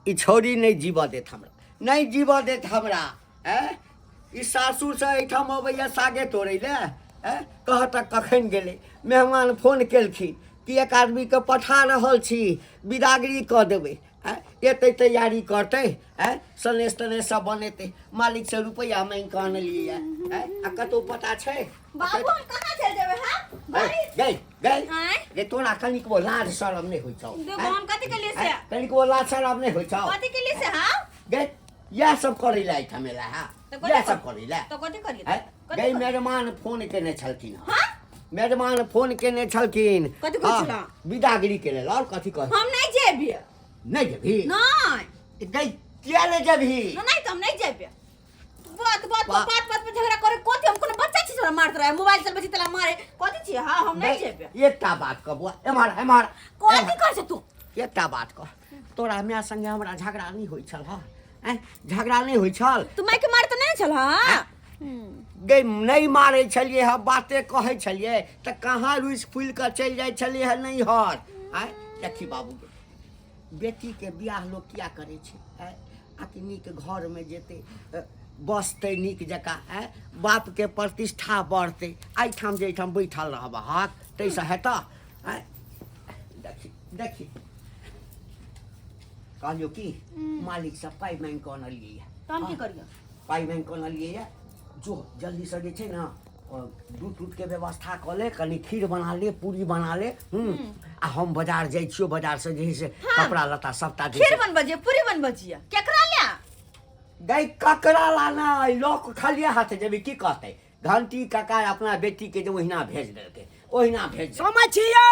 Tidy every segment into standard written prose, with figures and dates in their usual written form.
ई छौड़ी नहि जीबऽ देत हमरा, नहि जीबऽ देत हमरा। आँय, ई सासुरसँ एहिठाम अबैया सागे तोड़ै लए। आँय, कह तऽ कखन गेलै? मेहमान फोन केलखिन कि एक आदमीके पठा रहल छी, बिदागरी कऽ देबै। आँय, एतै तैयारी करतै, आँय, सनेस तनेस सब बनेतै। मालिकसँ रुपैआ माँगि कऽ अनलियै। आँय, आ कतहु पता छै? बाबू, हम कहाँ चलि जेबै? हाँ, गई गई गई गई, तोरा कनिकबो लाज शरम नहि होइ छौ? देखो, हम कथी केलियै से? कनिकबो लाज शरम नहि होइ छौ? कथी केलियै से? हाँ गई, इएह सब करै लए एहिठाम एला है? इएह सब करै लए? तऽ कथी करियै? गई, मेहमान फोन केने छलखिन। हाँ, मेहमान फोन केने छलखिन। कथी कहै छला? विदागरी के लेल। और कथी कह? हम नहि जेबी। नहि जेबही? नहि। गई, किया नहि जेबही? नहि, तऽ हम नहि जेबी। बात बात पर बात बात पर झगड़ा करे कथी? हम कोनो बच्चा छी? मारत रहे, मोबाइल चलबै छी तला मारे कथी छी? हां, हम नहीं जेबे। एकटा बात कह बुआ, एम्हर एम्हर। कथी कर छै तू? एकटा बात कह, तोरा माय संगे हमरा झगड़ा नहीं होइ छल? हँ, आँय, झगड़ा नहीं होइ छल? तू माय के मारत नहीं छल? हां गई, नहीं मारै छलियै हँ, बाते कहै छलियै तऽ कहाँ रुसि फूलि कऽ चलि जाइ छलियै हँ नैहर। आँय, देखी बाबू, बेटीके बियाह लोक किया करै छै? आँय, आकि नीक घरमे जेतै, बसतै नीक जकाँ, आँय, बापके प्रतिष्ठा बढ़तै। एहिठाम जे एहिठाम बैठल रहबहक ताहिसँ हेतह? आँय, देखी देखी, कहलियौ कि मालिकसँ पाइ माँगि कऽ अनलियै। तऽ हम की करियै? पाइ माँगि कऽ अनलियै। जो, जल्दीसँ जे छै ने दूध तूधके व्यवस्था कऽ ले, कनि खीर बना ले, पूरी बना ले। हूँ, आ हम बाजार जाइ छियौ, बाजारसँ जे है से कपड़ा लत्ता सबटा जे खीर छै- बनबै छियै, पूरी बनबै छियै, केकरा ले? गई, ककरा लाना? लोक खालिए हाथ जेबी, की कहतै? घंटी काका अपना बेटीके जे ओहिना भेज देलकै, ओहिना भेज देलकै। समझ छियै।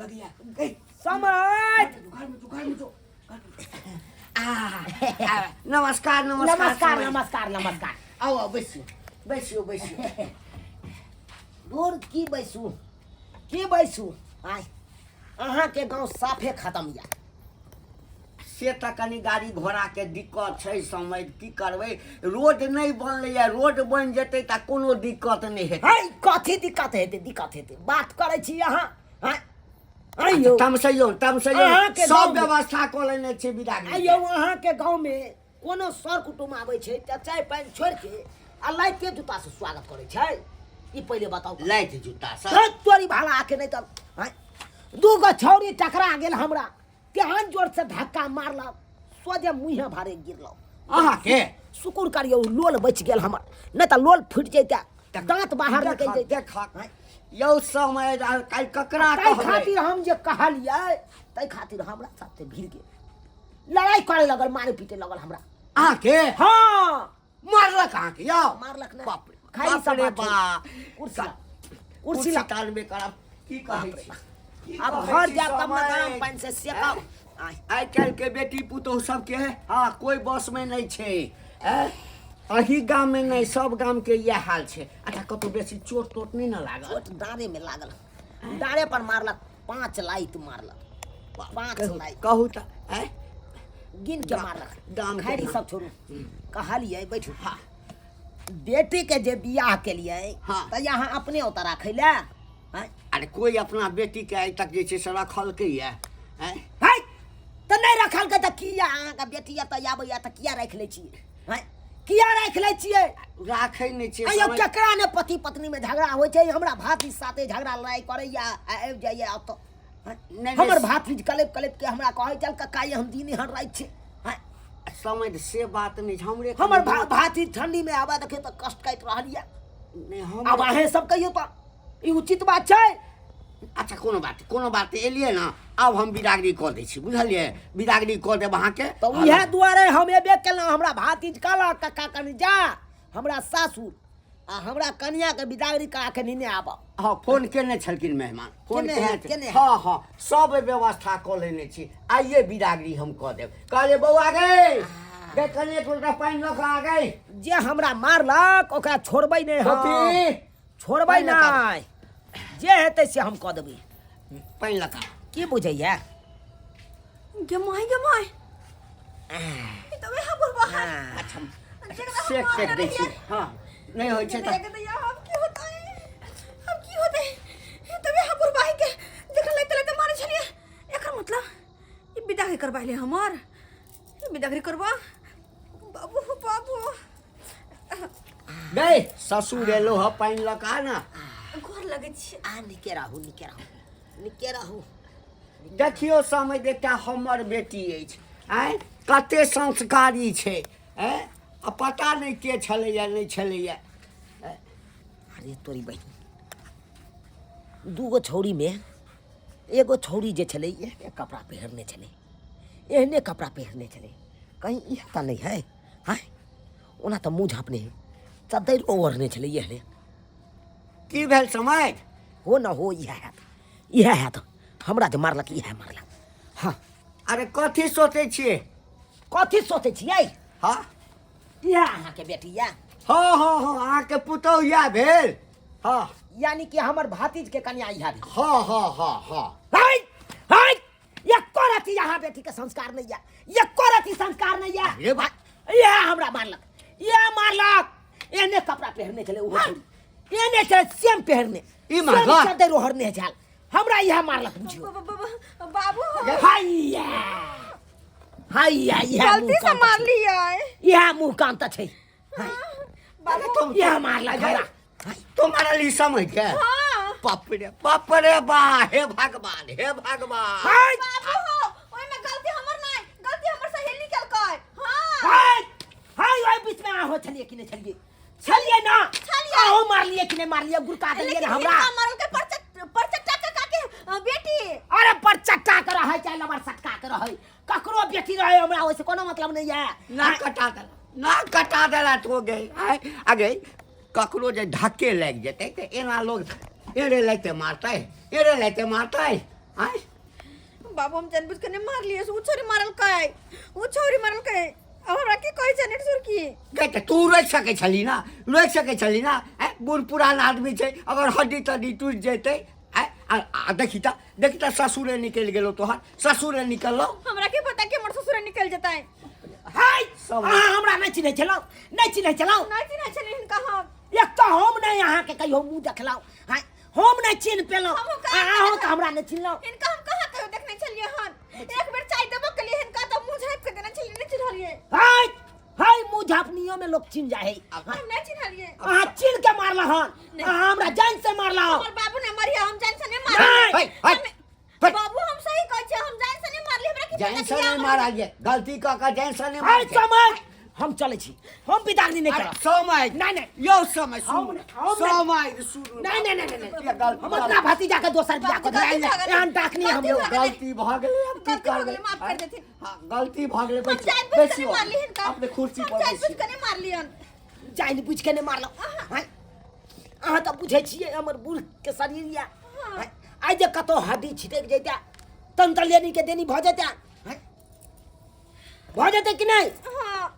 लगिया गई। समझ। घर में जो, घर में जो, घर में जो। आ, आ, नमस्कार नमस्कार। नमस्कार। समय। नमस्कार नमस्कार। आउ आउ, बैसियो बैसियो बैसियो। दूर की बैसू, की बैसू? आय अहाँके गाँव साफे खतम यऽ। से तऽ कनि गाड़ी घोड़ाके दिक्कत छै समय, की करबै, रोड नहि बनलैए। रोड बनि जेतै तऽ कोनो दिक्कत नहि हेतै। है, कथी दिक्कत हेतै? दिक्कत हेतै बात करै छी अहाँ? हँ, आइयौ। तमसैयौ तमसैयौ। अहाँके सब गाँवमे- व्यवस्था कऽ लेने छी विदागरी। आइयौ, अहाँके गाँवमे कोनो सर कुटुम्ब आबै छै तऽ चाय पानि छोड़ि के आ लाइते जूतासँ स्वागत करै छै? ई पहिले बताउ तऽ। लाइट जूता सब धत् तोरी भाला आके नहि तऽ आँय, दू गो छौरी टकरा गेल हमरा, तेहन जोर से धक्का मारलक, सोझे मुँहे भारे गिरलहुँ। अहाँके शुक्र करियौ लोल बचि गेल हमर, नहि तऽ लोल फुटि जैते, दाँत बाहर निकलि जैते। देख यौ समय, काल्हि ककरा ताहि कहबै? खातिर हम जे कहलियै ताहि खातिर हमरा साथे भिड़ गेल, लड़ाइ करे लगल, मारे पीटे लगल हमरा। अहाँके? हाँ। मारलक अहाँके यौ? मारलक ने। बाप रे। खाइ बाप सब रे बात छोड़ू। बा। कुर्सी ला, कुर्सी कुर्सी ला। तानबे करब। की कहै छी? की आब कहै घर छी जायब तब ने समय? गरम पानि से सेकब। आय। आइ काल्हि के बेटी पुतोहु सबके हाँ कोई बस में नहीं छै। ऐं? अही गाम में नहीं, सब गाम के इएह हाल छै। अच्छा, कतौ बेसी चोट तोट नहीं ने लागल? चोट डाँड़े में लागल, डाँड़े पर मारलक, 5 लाइत मारलक, 5 कहू लाइत। कहू तऽ, ऐं? गिन के मारलक। गाम के खैर, ई नाम। सब छोड़ू, कहलियै बैठू। हाँ, बेटी के जे बियाह केलियै तऽ यहाँ अपने ओतऽ राखै लए? आँय? अरे, कोई अपना बेटी के आइ तक जे छै से रखलकै ये? ऐं? है, तऽ नहि रखलकै तऽ किया अहाँके बेटी एतऽ आबैया तऽ किया राखि लै छियै? आँय, किया राखि लै छियै? राखै नहि छियै। आइयो केकरा ने पति पत्नी में झगड़ा होइ छै? हमरा भातिज साथे झगड़ा लड़ाई करैया आ आबि जाइया ओतऽ। आँय? नहि, हमर भातिज कलेप कलेप के हमरा कहै चल कक्का, ये हम दिन एहन राति छै। आँय? समझ से बात नहि छै, हमरे हमर भातिज ठंडी में आबे देखियौ तऽ कष्ट काटि रहल यऽ। नहि, हम आब अहें सब कहियौ तऽ ई उचित बात छै? अच्छा, कोनो बात नहि, कोनो बात नहि, एलियै ने, आब हम बिदागरी कऽ दै छी, बुझलियै? बिदागरी कऽ देब अहाँके। तऽ उएह दुआरे हम एबे केलहुँ। हमरा भातिज कहलक, कक्का कनि जा हमरा सासुर आ हमरा कनियाके बिदागरी करा के नेने आबऽ। हँ, फोन केने छलखिन मेहमान, फोन केने केने है, केने है? हँ हँ, सब व्यवस्था कऽ लेने छी, आइए बिदागरी हम कऽ देब। कहलियै बौआ गे, गे कनि एक लोटा पानि लऽ कऽ आ गई। जे हमरा मारलक ओकरा छोड़बै नहि हम। गोपी, छोड़बै पानि लऽ कऽ आब। नहि, जे हेतै से हम कऽ देबै। पानि लऽ कऽ आ। की बुझैया? गे माय, गे माय, ई तऽ वएह बुढ़बा है। अच्छा, जेकरा हम सेक मारने तेक दै छी। रहियै। हँ, नहि होइ छै तऽ गे दैया, अब की होतै, अब की होतै? ई तऽ वएह बुढ़बा है के जखन लैते लैते मारै छलियै। एकर मतलब ई विदा करबा ले हमर बिदागरी करबा बाबू बाबू। गई ससुर एलो ह पानि लऽ कऽ आ ने। गोर लगै छी। आ निके रहू, निके रहू, निके रहू। देखियौ समय, एकटा हमर बेटी अछि, आँय, कते संस्कारी छै, आँय, आ पता नहि के छलैया नहि छलैया। अरे तोरी बहिन, दूगो छौड़ी में एगो छौड़ी जे छलै एहने कपड़ा पहिरने छलै, एहने कपड़ा पहिरने छलै, कहीं इएह तऽ नहि है? आँय, ओना तऽ मुँह झाँपने है, चद्दैरो ओढ़ने छलै एहने। की भेल समय? हो न हो, इएह हैत, इएह हैत। हमरा जे मारलक इएह मारलक। हँ। अरे कथी सोचै छियै? कथी सोचै छियै? हँ। इएह अहाँके बेटी यऽ? हँ हँ हँ, अहाँके पुतहु इएह भेल। हँ। यानी कि हमर भातिज के कन्या इएह भेल। हँ हँ हँ हँ। हाय हाय, एको रति यहाँ बेटी के संस्कार नहीं है, एको रति संस्कार नहीं है। अरे भाई। इएह हमरा मारलक, इएह मारलक। एहने कपड़ा पहिरने छलै ओहो छौड़ी, एहने छलै सेम पहिरने। ई मारलक? सेम चद्दर ओढ़ने छल, हमरा इएह मारलक बुझियौ। बाबू। हैया हैया, इएह गलती मुँह से कान तऽ छै। मारलियै। इएह मुँह कान तऽ छै। बाबू। तुम इएह मारलक हमरा। तुम मारल ई समझ के? हाँ। बाप रे बाप रे बा, हे भगवान, हे भगवान। हाय। बाबू हो, ओहिमे गलती हमर नहि, गलती हमर सहेली केलकै। हाँ। हाय हाय, ओहि बीच में अहाँ छलियै कि नहि छलियै? छलियै ना? छलियै। अहूँ मारलियै कि नहि मारलियै? गुड़का देलियै लेकिन ने हमरा। हिनका मारलकै परचट्टा काका के बेटी। अरे परचट्टा के रहै चाहे लबर सटका के रहै, ककरो बेटी रहै, हमरा ओहिसँ कोनो मतलब नहि यऽ। ना कटा देला, ना कटा देला तो गे। आय आ गे, ककरो जे धक्के लागि जेतै तऽ एना लोग एड़े लाइते मारतै, एड़े लाइते मारतै। आय बाबू, हम जानबूझ के नहीं मारलियै, से उ छौरी मारलकै, उ छौरी मारलकै। अब हमरा की कहै छै नेट सुरकी? गै तऽ तू रोकि सकै छली ना? रोकि सकै छली ना? आँय, बूढ़ पुरान आदमी छै, अगर हड्डी तड्डी टूटि जेतै? आँय, आ देखी तऽ, देखी तऽ, ससुरे निकलि गेलौ तोहर, ससुरे निकललौ। हमरा की पता कि हमर ससुरे निकलि जेतै। हाय। सब अहाँ हमरा नहि चिन्है छलहुँ? नहि चिन्है छलहुँ? नहि चिन्है छलियै हिनका हम। एक तऽ हम नहि अहाँके कहियो मुँह देखलहुँ। हाय, हम नहि चिन्ह पेलहुँ। हमहूँ कहाँ अहाँ तऽ हमरा नहि चिन्हलहुँ। हिनका हम कहाँ कहियो देखने छलियै हन? एक बेर चाय देबो केलियै हिनका तऽ मुँह झाँपि के देने छलियै, नहि चिन्हलियै। हाय हाय, मुँह झाँपनियो में लोग चिन्ह जाइ है। हम नहि चिन्हलियै। अहाँ चिन्ह के मारल हन। नहि। अहाँ हमरा जान से मारल हन। हमर बाबू ने मरिया, हम जान से नहि नहि। मारलियै। है, है, है। बाबू, हम सही कहै छियै, हम जान से नहि मारलियै। हमरा की पता जान कि से नहि हमर- मारलियै, गलती कऽ कऽ जान से नहि हाय मारलियै। समय, हम चलै छी, हम बिदागरी नहि अरे करब। समय। नहि, नहि। यौ समय, हम सुनू। नहि, हम नहि। समय सुनू। नहि नहि नहि नहि नहि। ये गलती हम अपना भतीजा के दोसर बियाह कऽ गलती देबै। भऽ गेलै। एहन डाकनी हम गलती यौ। भऽ गेलै। गलती भऽ गेलै, आब की गलती भऽ करबै? गेलै, माफ कर देथिन। हाँ, गलती भऽ गेलै। हम बैसियौ, जानि बुझि कऽ नहि बैसियौ। मारलियै हिनका। अपने कुर्सी हम पर जानि बुझि बैसियौ। कऽ नहि मारलियन। जानि बुझि के नहि मारलहुँ? आँय, अहाँ तऽ बुझै छियै हमर बूढ़ के शरीर यऽ। आँय, आइ जे कतहु हड्डी छिटकि जैतै तहन तऽ लेनी के देनी भऽ जेतै। आँय, भऽ जेतै कि नहि? हाँ।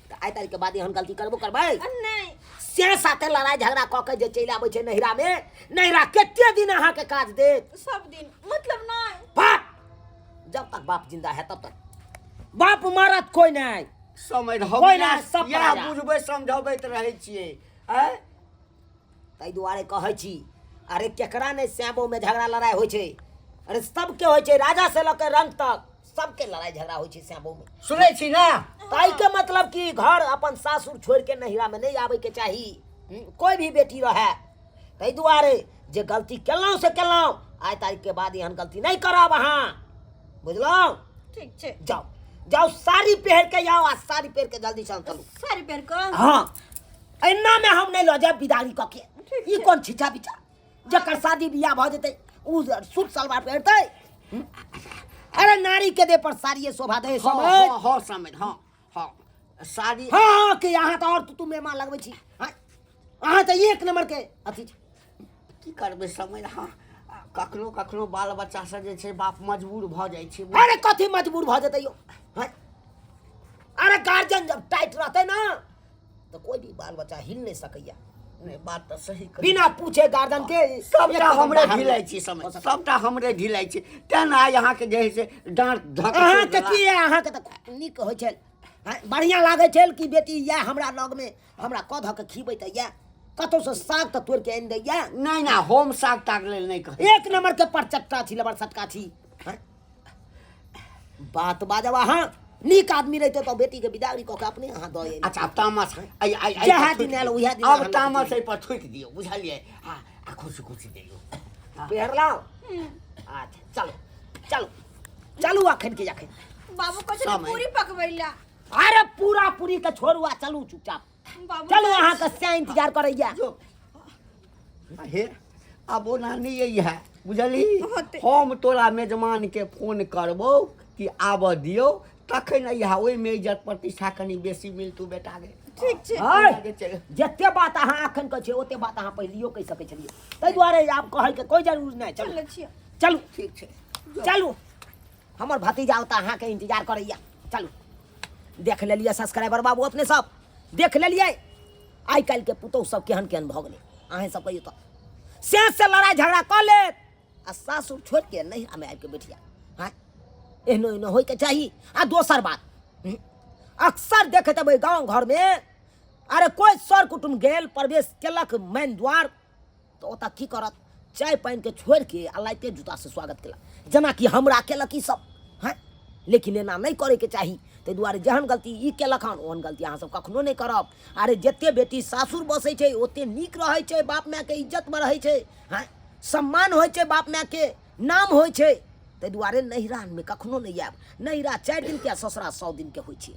तऽ आइ तारीख के बाद एहन गलती करबो करबै? नहि। से साथे लड़ाइ झगड़ा कऽ के जे चलि आबै छै नैहरामे, नैहरा कते दिन अहाँके काज देत? सब दिन मतलब नहि। बाप जब तक बाप जिंदा है तब तक बाप मारत कोई नहीं। समय हम कोइ नहि, सब इएह पराया। बुझबै समझबैत रहै छियै। आँय, ताहि दुआरे कहै छी, अरे केकरा नहि श्यामोमे झगड़ा लड़ाइ होइ छै? अरे सबके होइ छै, राजा से लऽ के रंग तक सबके लड़ाइ झगड़ा होइ छै श्यामोमे। सुनै छी ने? ताहिके मतलब कि घर अपन सासुर छोड़ि के नैहरामे नहि आबैके चाही, कोइ भी बेटी रहए। ताहि दुआरे जे गलती केलहुँ से केलहुँ, आइ तारीखके बाद एहन गलती नहि करब अहाँ, बुझलहुँ? ठीक छै। जाउ जाउ, साड़ी पहिर के आउ आ साड़ी पहिर के जल्दी से चलू। साड़ी पहिर कऽ? हाँ, एना में हम नहीं लऽ जायब बिदारी कऽ के। ठीक ई छै। कोन छिछा बिछा, जकर शादी बियाह भऽ जेतै उ सूट सलवार पहिरतै? अरे नारी के देह पर साड़िये शोभा दे। हँ। समझ। हँ हँ समझ, हँ हँ, साड़ी। हाँ हाँ, कि अहाँ तऽ आओर तू मेमा लगबै छी। हाँ, अहाँ तऽ एक नंबर के अथी छी। की करबै समझ, हँ, कखनो कखनो बाल बच्चा से जे छै बाप मजबूर भऽ जाइ छै। अरे कथी मजबूर भऽ जेतै यौ? हाँ? अरे गार्जियन जब टाइट रहतै ना तऽ कोई भी बाल बच्चा हिल नहीं सकैया। नहि, बात तऽ सही कहै। बिना पूछे गार्जियन के सबटा एक कदम हमरे बाहर ढिलाइ नहि छी समय हो सकैया। सबटा हमरे ढिलाइ छी, तेँ ने आइ अहाँके जे है से डाँट धक अहाँके की है? अहाँके तऽ नीक होइ छै, हाँ, बढ़िआँ लागै छै कि बेटी इएह हमरा लगमे हमरा कऽ धऽ के खीबै तऽ इएह कतहुसँ साग तऽ तोड़ि के आनि दैया। नहि नहि, हम साग ताग लेल नहि कहै। एक नंबर के परचट्टा छी, लबर सटका छी। हाँ? बात बाजब अहाँ नीक आदमी रहिते तऽ बेटीके बिदागरी कऽ के अपने अहाँ दऽ अच्छा आब तामस आइ आइ आइ जएह दिन आयल उएह दिन आब अहाँ तामस एहि पर थुकि दियौ बुझलियै आ आ खुशी खुशी दियौ पेहरलहुँ अच्छा चलू चलू चलू अखन के अखन बाबू कहै छलै समय। पूरी पकबै ला। अरे पूरा पूरी के छोड़ू आ चलू चुपचाप। बाबू चलू अहाँके से इंतजार करैया। जो हे आब ओना नहि अइ है बुझलही। होतै। हम तोरा मेजमान के फोन करबौ कि आबऽ दियौ तखन अइहा, ओहिमे इज्जत प्रतिष्ठा कनि बेसी मिलतौ बेटा गे। ठीक छै। हय, जते बात अहाँ अखन कहै छियै ओते बात अहाँ पहिलियो कहि सकै छलियै, ताहि दुआरे आब कहैके कोइ जरूर नहि। चलू चलै छियै। चलू ठीक छै चलू, हमर भतीजा ओतऽ अहाँके इंतजार करैया। चलू देख लेलियै सब्सक्राइबर बाबू, अपने सब देख लेलियै आइ काल्हिके पुतोहु सब केहन केहन भऽ गेलै। अहेँ सब कहियौ तऽ से से लड़ाइ झगड़ा कऽ लेत आ सासुर छोड़ि के नैहरामे आबि के बैठ जायत। हँ, एहनो एहनो होइके चाही। आ दोसर बात, अक्सर देखैत हेबै गाँव घरमे, अरे कोइ सर कुटुम्ब गेल प्रवेश केलक मेन द्वार तऽ ओतऽ की करत, चाय पानिके छोड़ि के आ लाइते जूतासँ स्वागत केलक, जेनाकि हमरा केलक ई सब। हँ, लेकिन एना नहि करैके चाही। ताहि दुआरे जेहन गलती ई केलक हन ओहन गलती अहाँसब कखनो नहि करब। अरे जते बेटी सासुर बसै छै ओते नीक रहै छै, बाप मायके इज्जतमे रहै छै, हँ सम्मान होइ छै, बाप मायके नाम होइ छै। ताहि दुआरे नैहरामे कखनो नहि आयब। नैहरा 4 दिनके आ ससुरा 100 दिनके होइ छै।